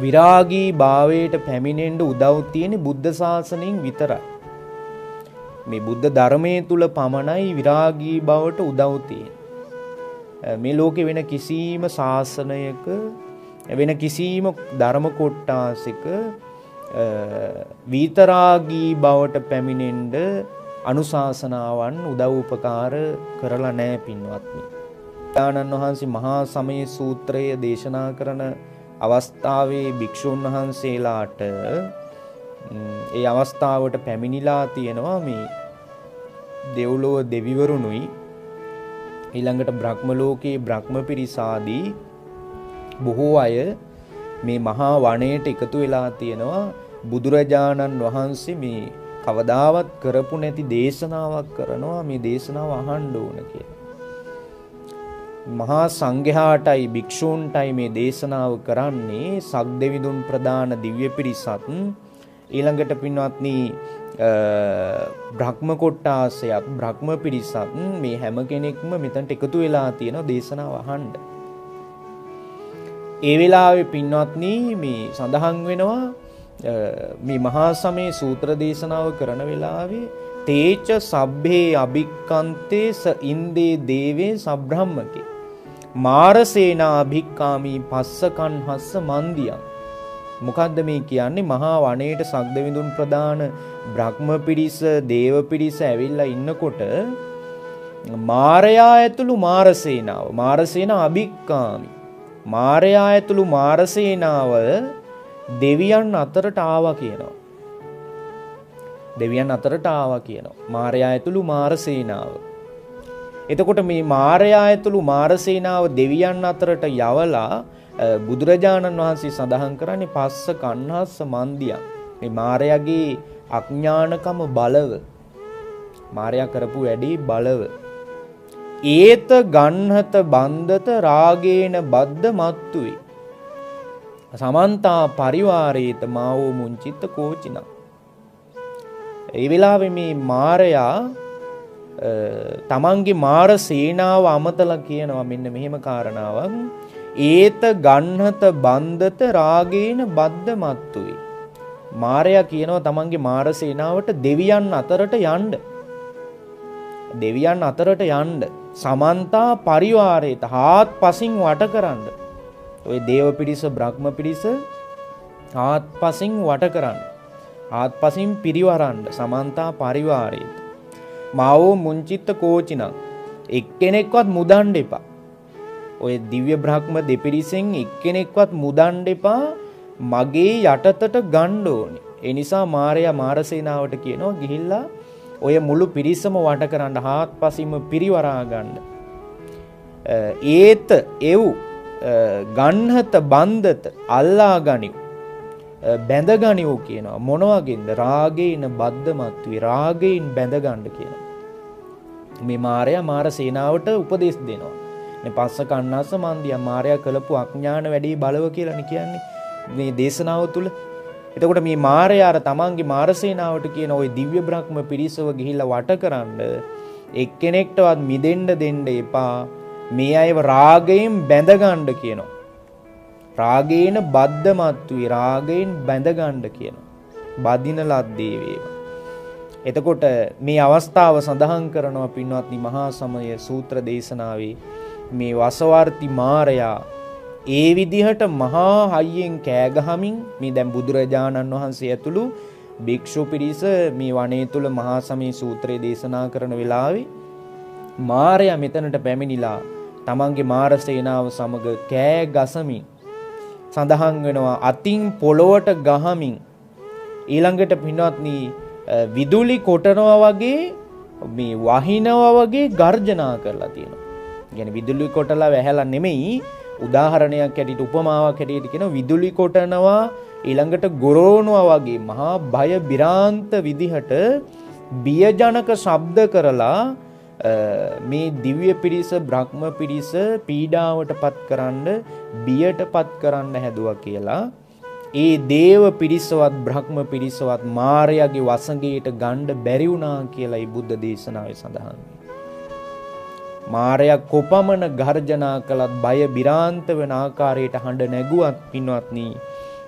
විරාගී භාවයට පැමිණෙන්න උදව් තියෙන්නේ බුද්ධ ශාසනයෙන් විතරයි. මේ බුද්ධ ධර්මයේ තුල පමණයි විරාගී බවට උදව් තියෙන්නේ. මේ ලෝකේ වෙන කිසිම ශාසනයක වෙන කිසිම ධර්ම කොට්ටාසයක විතරාගී බවට පැමිණෙන්න අනුශාසනාවන් උදව් උපකාර කරලා නැහැ පින්වත්නි. ආනන්ද වහන්සේ මහා සමය සූත්‍රය දේශනා කරන අවස්ථාවේ භික්ෂුන් වහන්සේලාට ඒ අවස්ථාවට පැමිණිලා තියෙනවා මේ දෙව්ලොව දෙවිවරුනුයි ඊළඟට බ්‍රහ්ම ලෝකයේ බ්‍රහ්ම පිරිස ආදී බොහෝ අය මේ මහා වනයේට එකතු වෙලා තියෙනවා. බුදුරජාණන් වහන්සේ මේ කවදාවත් කරපු නැති දේශනාවක් කරනවා, මේ දේශනාව අහන්න ඕන කියලා. මහා සංඝයාටයි භික්ෂූන්ටයි මේ දේශනාව කරන්නේ සක්දෙවිඳුන් ප්‍රධාන දිව්‍ය පිරිසත් ඊළඟට පින්වත්නි බ්‍රහ්ම කොට්ටාසයත් බ්‍රහ්ම පිරිසත් මේ හැම කෙනෙක්ම මෙතනට එකතු වෙලා තියෙන දේශනාව අහන්න. ඒ වෙලාවේ පින්වත්නි මේ සඳහන් වෙනවා මේ මහා සමයේ සූත්‍ර දේශනාව කරන වෙලාවේ තේච සබ්බේ අභික්කන්තේ ස ඉන්දේ දේවේ සබ්‍රහ්මකේ මාරසේනා අභික්කාමී පස්සකන්හස්ස මන්දියං. මොකද්ද මේ කියන්නේ? මහා වනයේට සක්දෙවිඳුන් ප්‍රධාන බ්‍රහ්ම පිරිස දේව පිරිස ඇවිල්ලා ඉන්නකොට මාරයා ඇතුළු මාරසේනාව, මාරසේනා අභික්කාමි, මාරයා ඇතුළු මාරසේනාව දෙවියන් අතරට ආවා කියනවා. දෙවියන් අතරට ආවා කියනවා. මාරයා ඇතුළු මාරසේනාව. එතකොට මේ මාරයා ඇතුළු මාරසේනාව දෙවියන් අතරට යවලා බුදුරජාණන් වහන්සේ සඳහන් කරන්නේ පස්ස කන්හස්ස මන්දියං. මේ මාරයාගේ අඥානකම බලව, මාරයා කරපු වැඩේ බලව, ඒත ගන්හත බන්ධත රාගේන බද්ධ මත්තුවේ සමන්තා පරිවාරේත මාවෝ මුංචිත්ත කෝචිනා. ඒ වෙලාවේ මේ මාරයා තමන්ගේ මාර සේනාව අමතලා කියනවා මෙන්න මෙහෙම කාරණාවක්. ඒත ගන්හත බන්ධත රාගේන බද්ධ මත්තුවේ. මාරයා කියනවා තමන්ගේ මාර සේනාවට දෙවියන් අතරට යන්න. දෙවියන් අතරට යන්න. සමන්තා පරිවාරේත හාත්පසින් වට කරන්න. ඔය දේව පිරිස බ්‍රහ්ම පිරිස හාත්පසින් වට කරන්න. හාත්පසින් පිරිවරන්න සමන්තා පරිවාරේත. මාවෝ මුංචිත්ත කෝචිනං. එක්කෙනෙක්වත් මුදන්න එපා. ඔය දිව්‍ය බ්‍රහ්ම දෙපිරිසෙන් එක්කෙනෙක්වත් මුදන්න එපා, මගේ යටතට ගන්න ඕනේ. ඒ නිසා මාරයා මාරසේනාවට කියනවා ගිහිල්ලා ඔය මුළු පිරිසම වට කරන්න, හාත්පසින්ම පිරිවරා ගන්න. ඒත එව් ගන්හත බන්ධත අල්ලා ගනිව්, බැඳ ගනිව් කියනවා. මොන වගේන්ද? රාගේන බද්ධමත් වේ, රාගයෙන් බැඳ ගන්න කියනවා. මේ මාරයා මාර සේනාවට උපදෙස් දෙනවා. මේ පස්ස කන්නස්ස මන්දියා මාරයා කළපු අඥාන වැඩි බලව කියලානේ කියන්නේ මේ දේශනාව තුල. එතකොට මේ මාරයා අර තමන්ගේ මාර සේනාවට කියන ওই දිව්‍ය බ්‍රහ්ම පිරිසව ගිහිල්ලා වට කරන්න, එක්කෙනෙක්ටවත් මිදෙන්න දෙන්න එපා, මේ අයව රාගයෙන් බැඳ ගන්න කියනවා. රාගේන බද්ධමත් වේ, රාගයෙන් බැඳ ගන්න කියනවා. බදින ලද්දේ වේවා. එතකොට මේ අවස්ථාව සඳහන් කරනවා පින්වත්නි මහා සමය සූත්‍ර දේශනාවේ මේ වසවර්ති මාරයා ඒ විදිහට මහා හයියෙන් කෑ ගහමින් මේ දැන් බුදුරජාණන් වහන්සේ ඇතුළු භික්ෂු පිරිස මේ වනයේ තුල මහා සමය සූත්‍රය දේශනා කරන වෙලාවේ මාරයා මෙතනට පැමිණිලා තමන්ගේ මාර සේනාව සමග කෑ ගසමින් සඳහන් වෙනවා අතින් පොළොවට ගහමින් ඊළඟට පින්වත්නි විදුලි කොටනවා වගේ මේ වහිනවා වගේ ගර්ජනා කරලා තියෙනවා. කියන්නේ විදුලි කොටලා වැහැලා නෙමෙයි, උදාහරණයක් හැටියට උපමාවක් හැටියට කියනවා විදුලි කොටනවා ඊළඟට ගොරෝනවා වගේ මහා භය බිරාන්ත විදිහට බියජනක ශබ්ද කරලා මේ දිව්‍ය පිරිස බ්‍රහ්ම පිරිස පීඩාවට පත් කරන්න, බියට පත් කරන්න හැදුවා කියලා. ඒ දේව පිරිසවත් බ්‍රහ්ම පිරිසවත් මාරයාගේ වසඟයට ගන්න බැරි වුණා කියලා ඒ බුද්ධ දේශනාවේ සඳහන් වෙනවා. මාරයා කොපමණ ගර්ජනා කළත් බය බිරාන්ත වෙන ආකාරයට හඬ නැගුවත් පින්වත්නි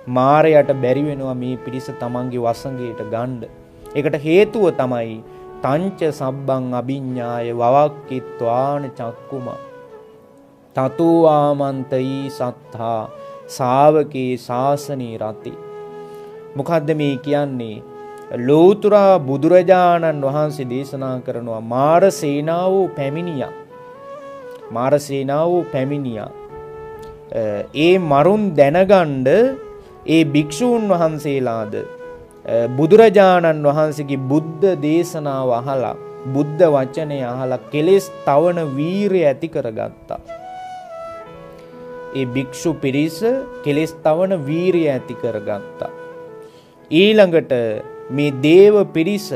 මාරයට බැරි වෙනවා මේ පිරිස තමන්ගේ වසඟයට ගන්න. ඒකට හේතුව තමයි තංච සබ්බං අභිඤ්ඤාය වවක්කිත්වාන චක්කුමා තතෝ ආමන්තයි සත්තා ශාවකේ ශාසනේ රති. මොකද්ද මේ කියන්නේ? ලෝතුරා බුදුරජාණන් වහන්සේ දේශනා කරනවා මාර සේනාවෝ පැමිණියා. මාර සේනාවෝ පැමිණියා. ඒ මරුන් දැනගන්න ඒ භික්ෂූන් වහන්සේලාද බුදුරජාණන් වහන්සේගේ බුද්ධ දේශනාව අහලා, බුද්ධ වචනය අහලා කෙලෙස් තවන වීරය ඇති කරගත්තා. ඒ භික්ෂු පිරිස කෙලෙස් තවන වීරිය ඇති කරගත්තා. ඊළඟට මේ දේව පිරිස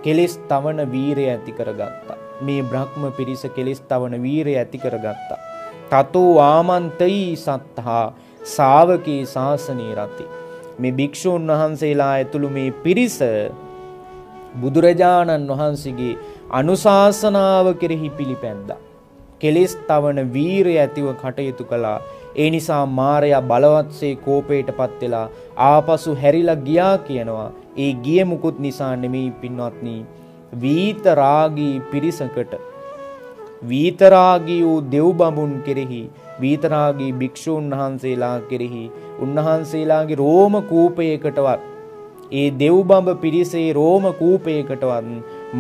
කෙලෙස් තවන වීරිය ඇති කරගත්තා. මේ බ්‍රහ්ම පිරිස කෙලෙස් තවන වීරිය ඇති කරගත්තා. තතෝ ආමන්තයි සත්තා ශාවකේ ශාසනේ රති. මේ භික්ෂූන් වහන්සේලා ඇතුළු මේ පිරිස බුදුරජාණන් වහන්සේගේ අනුශාසනාව කෙරෙහි පිළිපැද්දා. කෙලෙස් තවන වීරය ඇතිව කටයුතු කළා. ඒ නිසා මාරයා බලවත්සේ කෝපයටපත් වෙලා ආපසු හැරිලා ගියා කියනවා. ඒ ගිය මුකුත් නිසා නෙමෙයි පින්වත්නි, වීතරාගී පිරිසකට, වීතරාගී වූ දෙව් බඹුන් කෙරෙහි, වීතරාගී භික්ෂූන් වහන්සේලා කෙරෙහි, උන්වහන්සේලාගේ රෝම කූපයකටවත්, ඒ දෙව් බඹ පිරිසේ රෝම කූපයකටවත්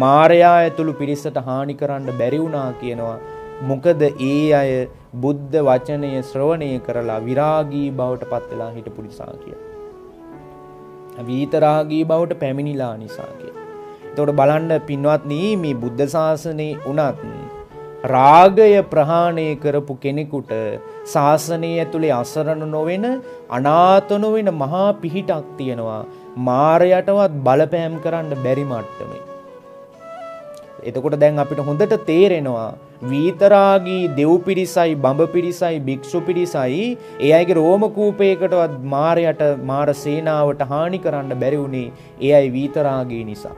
මාරයා ඇතුළු පිරිසට හානි කරන්න බැරි වුණා කියනවා. මොකද ඒ අය බුද්ධ වචනය ශ්‍රවණය කරලා විරාගී බවට පත් වෙලා හිටපු නිසා කියලා. වීතරාගී බවට පැමිණිලා නිසා කියලා. එතකොට බලන්න පින්වත්නි, මේ බුද්ධ ශාසනයේ උනත් රාගය ප්‍රහාණය කරපු කෙනෙකුට ශාසනය ඇතුලේ අසරණ නොවෙන, අනාථ නොවෙන මහා පිහිටක් තියෙනවා. මාරයටවත් බලපෑම් කරන්න බැරි මට්ටමේ. එතකොට දැන් අපිට හොඳට තේරෙනවා වීතරාගී දෙව් පිරිසයි, බඹ පිරිසයි, භික්ෂු පිරිසයි ඒ අයගේ රෝම කූපයකටවත් මාරයට, මාර සේනාවට හානි කරන්න බැරි වුණේ ඒ අය වීතරාගී නිසා.